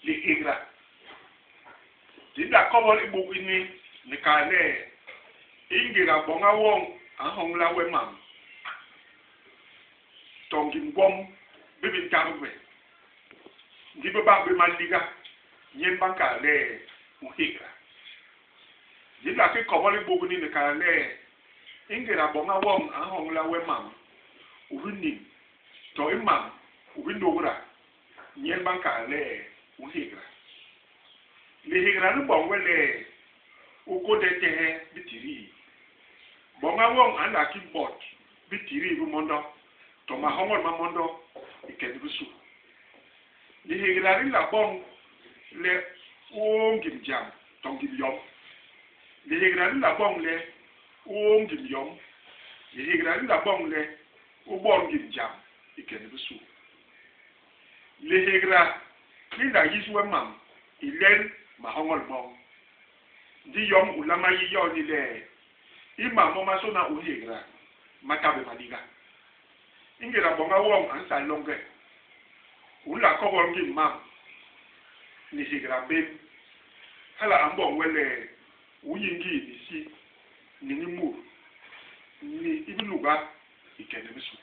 Lihégda. Di nla kobol i buk ini ni kal le, i ngéda boña woñ a nhoñla we mam, to ngim gwom bi bi ntagbe, ndi bi bak bé maliga, nyen ba nkal le u nhégda. Di nla ki kobol i buk ini ni kal le, i ngéda boña woñ a nhoñla we mam u bi niñ, to i mam u bi nôgda, Nyen ba nkal le u nhégda. Lihégda li boñ we le u kônde tehe bitidii. Boña woñ a nla ki bot bitidii bi mondo to mahoñol ma mondo i ke ni bisu. Lihégda li nla boñ le u oo ngim jam to ngim yom. Lihégda li nla boñ le u oo ngim yom. Lihégda li nla boñ le u bot ngim jam i ke ni bisu. Lihégda li nla yis we mam i lel mahoñol moñ. Ndi yom u nlama yi yo ni le, i mam momasôna u nhégda ma ta bé maliga. I ngéda boña woñ a nsal loñge, u nla kobol ngim mam ni hégda mbén. Hala a mboñ we le u yi ngii ni si, niñ i mut, ni i binuga i ke ni bisu.